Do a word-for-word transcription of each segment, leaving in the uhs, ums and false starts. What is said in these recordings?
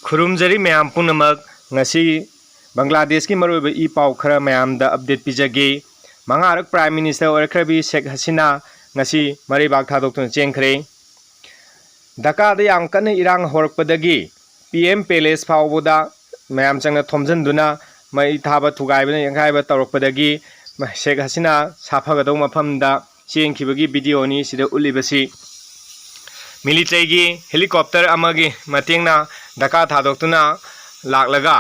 ꯈꯨꯔꯨꯝꯖꯔꯤ ꯃꯌꯥꯝ ꯄꯨꯝꯅꯃꯛ꯫ ꯉꯁꯤ ꯕꯪꯒ꯭ꯂꯥꯗꯦꯁꯀꯤ ꯃꯔꯨꯑꯣꯏꯕ ꯏ ꯄꯥꯎ ꯈꯔ ꯃꯌꯥꯝꯗ update ꯄꯤꯖꯒꯦ꯫ ꯃꯉꯥꯔꯛ Prime Minister ꯑꯣꯏꯔꯛꯈ꯭ꯔꯕꯤ ꯁꯦꯈ ꯍꯁꯤꯅꯥ ꯉꯁꯤ ꯃꯔꯩꯕꯥꯛ ꯊꯥꯗꯣꯛꯇꯨꯅ ꯆꯦꯟꯈ꯭ꯔꯦ꯫ ꯙꯀꯥꯗ ꯌꯥꯝ ꯀꯟꯅ ꯏꯔꯥꯡ ꯍꯧꯔꯛꯄꯗꯒꯤ P M Palace ꯐꯥꯎꯕꯗ ꯃꯌꯥꯝ ꯆꯪꯅ ꯊꯣꯝꯖꯤꯟꯗꯨꯅ ꯃꯩ ꯊꯥꯕ, ꯊꯨꯒꯥꯏꯕꯅ ꯌꯥꯡꯈꯥꯏꯕ ꯇꯧꯔꯛꯄꯗꯒꯤ ꯁꯦꯈ ꯍꯁꯤꯅꯥ ꯁꯥꯐꯒꯗꯧꯕ ꯃꯐꯝꯗ ꯆꯦꯟꯈꯤꯕꯒꯤ videoꯅꯤ ꯁꯤꯗ ꯎꯠꯂꯤꯕꯁꯤ꯫ Militaryꯒꯤ helicopter ꯑꯃꯒꯤ ꯃꯇꯦꯡꯅ ꯙꯀꯥ ꯊꯥꯗꯣꯛꯇꯨꯅ ꯂꯥꯛꯂꯒ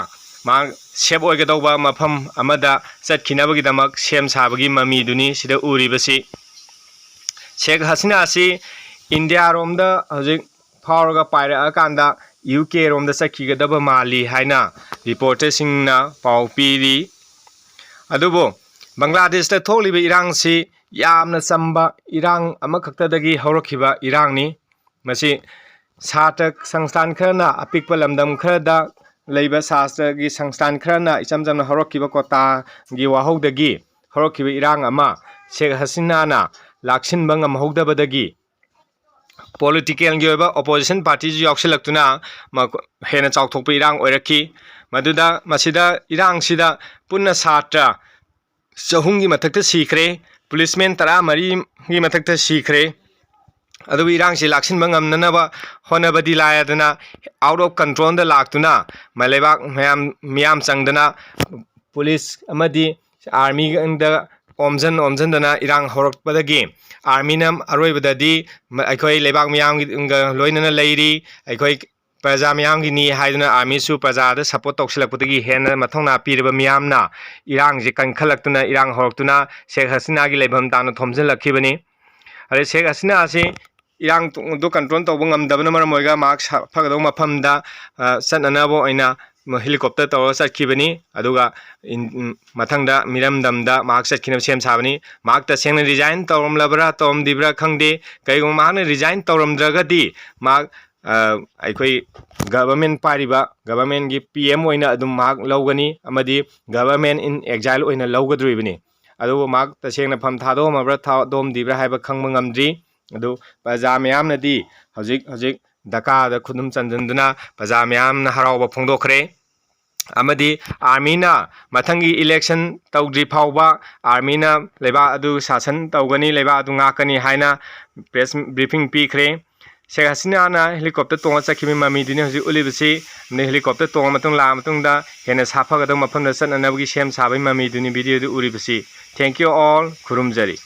ꯃꯍꯥꯛ safe ꯑꯣꯏꯒꯗꯧꯕ ꯃꯐꯝ ꯑꯃꯗ ꯆꯠꯈꯤꯅꯕꯒꯤꯗꯃꯛ ꯁꯦꯝ ꯁꯥꯕꯒꯤ ꯃꯃꯤꯗꯨꯅꯤ ꯁꯤꯗ ꯎꯔꯤꯕꯁꯤ꯫ ꯁꯦꯈ ꯍꯁꯤꯅꯥ ꯑꯁꯤ ꯏꯟꯗꯤꯌꯥꯔꯣꯝꯗ ꯍꯧꯖꯤꯛ ꯐꯥꯎꯔꯒ ꯄꯥꯏꯔꯛꯑꯀꯥꯟꯗ U K ꯔꯣꯝꯗ ꯆꯠꯈꯤꯒꯗꯕ ꯃꯥꯜꯂꯤ ꯍꯥꯏꯅ reporterꯁꯤꯡꯅ ꯄꯥꯎ ꯄꯤꯔꯤ꯫ ꯑꯗꯨꯕꯨ ꯕꯪꯒ꯭ꯂꯥꯗꯦꯁꯇ ꯊꯣꯛꯂꯤꯕ ꯏꯔꯥꯡꯁꯤ ꯌꯥꯝꯅ ꯆꯝꯕ ꯏꯔꯥꯡ ꯑꯃꯈꯛꯇꯗꯒꯤ ꯍꯧꯔꯛꯈꯤꯕ ꯏꯔꯥꯡꯅꯤ꯫ ꯃꯁꯤ ꯁꯥꯇ꯭ꯔ ꯁꯪꯁꯊꯥꯟ ꯈꯔꯅ, ꯑꯄꯤꯛꯄ ꯂꯝꯗꯝ ꯈꯔꯗ ꯂꯩꯕ ꯁꯥꯇ꯭ꯔꯒꯤ ꯁꯪꯁꯊꯥꯟ ꯈꯔꯅ ꯏꯆꯝ ꯆꯝꯅ ꯍꯧꯔꯛꯈꯤꯕ ꯀꯣꯇꯥꯒꯤ ꯋꯥꯍꯧꯗꯒꯤ ꯍꯧꯔꯛꯈꯤꯕ ꯏꯔꯥꯡ ꯑꯃ ꯁꯦꯈ ꯍꯁꯤꯅꯥꯅ ꯂꯥꯛꯁꯤꯟꯕ ꯉꯝꯍꯧꯗꯕꯗꯒꯤ politicalꯒꯤ ꯑꯣꯏꯕ opposition partyꯁꯨ ꯌꯥꯎꯁꯤꯜꯂꯛꯇꯨꯅ ꯃꯈꯣ-, ꯍꯦꯟꯅ ꯆꯥꯎꯊꯣꯛꯄ ꯏꯔꯥꯡ ꯑꯣꯏꯔꯛꯈꯤ꯫ ꯃꯗꯨꯗ, ꯃꯁꯤꯗ, ꯏꯔꯥꯡꯁꯤꯗ ꯄꯨꯟꯅ ꯁꯥꯇ꯭ꯔ ꯆꯍꯨꯝꯒꯤ ꯃꯊꯛꯇ ꯁꯤꯈ꯭ꯔꯦ, policeman ꯇꯔꯥꯃꯔꯤꯒꯤ ꯃꯊꯛꯇ ꯁꯤꯈ꯭ꯔꯦ꯫ ꯑꯗꯨꯕꯨ ꯏꯔꯥꯡꯁꯤ ꯂꯥꯛꯁꯤꯟꯕ ꯉꯝꯅꯅꯕ ꯍꯣꯠꯅꯕꯗꯤ ꯂꯥꯏꯔꯗꯅ, out of controlꯗ ꯂꯥꯛꯇꯨꯅ ꯃ-, ꯂꯩꯕꯥꯛ ꯃꯌꯥꯝ, ꯃꯤꯌꯥꯝ ꯆꯪꯗꯅ police ꯑꯃꯗꯤ armyꯗ ꯑꯣꯝꯖꯟ ꯑꯣꯝꯖꯟꯗꯅ ꯏꯔꯥꯡ ꯍꯧꯔꯛꯄꯗꯒꯤ armyꯅ ꯑꯔꯣꯏꯕꯗꯗꯤ ꯃ-, ꯑꯩꯈꯣꯏ ꯂꯩꯕꯥꯛ ꯃꯤꯌꯥꯝꯒ ꯂꯣꯏꯅꯅ ꯂꯩꯔꯤ, ꯑꯩꯈꯣꯏ ꯄ꯭ꯔꯖꯥ ꯃꯤꯌꯥꯝꯒꯤꯅꯤ ꯍꯥꯏꯗꯨꯅ armyꯁꯨ ꯄ꯭ꯔꯖꯥꯗ support ꯇꯧꯁꯤꯜꯂꯛꯄꯗꯒꯤ ꯍꯦꯟꯅ ꯃꯊꯧꯅꯥ ꯄꯤꯔꯕ ꯃꯤꯌꯥꯝꯅ ꯏꯔꯥꯡꯁꯦ ꯀꯟꯈꯠꯂꯛꯇꯨꯅ, ꯏꯔꯥꯡ ꯍꯧꯔꯛꯇꯨꯅ ꯁꯦꯈ ꯍꯁꯤꯅꯥꯒꯤ ꯂꯩꯐꯝ ꯇꯥꯅ ꯊꯣꯝꯖꯤꯜꯂꯛꯈꯤꯕꯅꯤ꯫ ꯑꯗꯩ ꯁꯦꯈ ꯍꯁꯤꯅꯥ ꯑꯁꯤ ꯏꯔꯥꯡꯗꯨ control ꯇꯧꯕ ꯉꯝꯗꯕꯅ ꯃꯔꯝ ꯑꯣꯏꯔꯒ ꯃꯍꯥꯛ ꯁꯥꯐꯒꯗꯧꯕ ꯃꯐꯝꯗ, ꯑ, ꯆꯠꯅꯅꯕ ꯑꯣꯏꯅ ꯃ-, helicopter ꯇꯧꯔꯒ ꯆꯠꯈꯤꯕꯅꯤ꯫ ꯑꯗꯨꯒ ꯏꯟ-, ꯎꯝ, ꯃꯊꯪꯗ ꯃꯤꯔꯝꯗꯝꯗ ꯃꯍꯥꯛ ꯆꯠꯈꯤꯅꯕ ꯁꯦꯝ ꯁꯥꯕꯅꯤ꯫ ꯃꯍꯥꯛ ꯇꯁꯦꯡꯅ resign ꯇꯧꯔꯝꯂꯕ꯭ꯔꯥ ꯇꯧꯔꯝꯗ꯭ꯔꯤꯕ꯭ꯔꯥ ꯈꯪꯗꯦ꯫ ꯀꯔꯤꯒꯨꯝꯕ ꯃꯍꯥꯛꯅ resign ꯇꯧꯔꯝꯗ꯭ꯔꯒꯗꯤ ꯃꯍꯥꯛ, ꯑ, ꯑꯩꯈꯣꯏ government ꯄꯥꯏꯔꯤꯕ governmentꯀꯤ P M ꯑꯣꯏꯅ ꯑꯗꯨꯝ ꯃꯍꯥꯛ ꯂꯧꯒꯅꯤ ꯑꯃꯗꯤ government in exile ꯑꯣꯏꯅ ꯂꯧꯒꯗꯧꯔꯤꯕꯅꯤ꯫ ꯑꯗꯨꯕꯨ ꯃꯍꯥꯛ ꯇꯁꯦꯡꯅ ꯐꯝ ꯊꯥꯗꯣꯛꯑꯝꯃꯕ꯭ꯔꯥ ꯊꯥꯗꯣꯛꯑꯝꯗ꯭ꯔꯤꯕ꯭ꯔꯥ ꯍꯥꯏꯕ ꯈꯪꯕ ꯉꯝꯗ꯭ꯔꯤ꯫ ꯑꯗꯨ ꯄ꯭ꯔꯖꯥ ꯃꯌꯥꯝꯅꯗꯤ ꯍꯧꯖꯤꯛ, ꯍꯧꯖꯤꯛ ꯙꯀꯥꯗ ꯈꯨꯗꯨꯝ ꯆꯟꯁꯤꯟꯗꯨꯅ ꯄ꯭ꯔꯖꯥ ꯃꯌꯥꯝꯅ ꯍꯔꯥꯎꯕ ꯐꯣꯡꯗꯣꯛꯈ꯭ꯔꯦ꯫ ꯑꯃꯗꯤ armyꯅ ꯃꯊꯪꯒꯤ election ꯇꯧꯗ꯭ꯔꯤ ꯐꯥꯎꯕ armyꯅ ꯂꯩꯕꯥꯛ ꯑꯗꯨ ꯁꯥꯁꯟ ꯇꯧꯒꯅꯤ, ꯂꯩꯕꯥꯛ ꯑꯗꯨ ꯉꯥꯛꯀꯅꯤ ꯍꯥꯏꯅ press briefing ꯄꯤꯈ꯭ꯔꯦ꯫ ꯁꯦꯈ ꯍꯁꯤꯅꯥꯅ helicopter ꯇꯣꯡꯉ ꯆꯠꯈꯤꯕꯒꯤ ꯃꯃꯤꯗꯨꯅꯤ ꯍꯧꯖꯤꯛ ꯎꯠꯂꯤꯕꯁꯤ꯫ ꯑꯃꯗꯤ helicopter ꯇꯣꯡꯉ ꯃꯇꯨꯡ ꯂꯥꯛꯑ ꯃꯇꯨꯡꯗ ꯍꯦꯟꯅ ꯁꯥꯐꯒꯗꯕ ꯃꯐꯝꯗ ꯆꯠꯅꯅꯕꯒꯤ ꯁꯦꯝ ꯁꯥꯕꯒꯤ ꯃꯃꯤꯗꯨꯅꯤ videoꯗꯨ ꯎꯔꯤꯕꯁꯤ꯫ Thank you all, ꯈꯨꯔꯨꯝꯖꯔꯤ꯫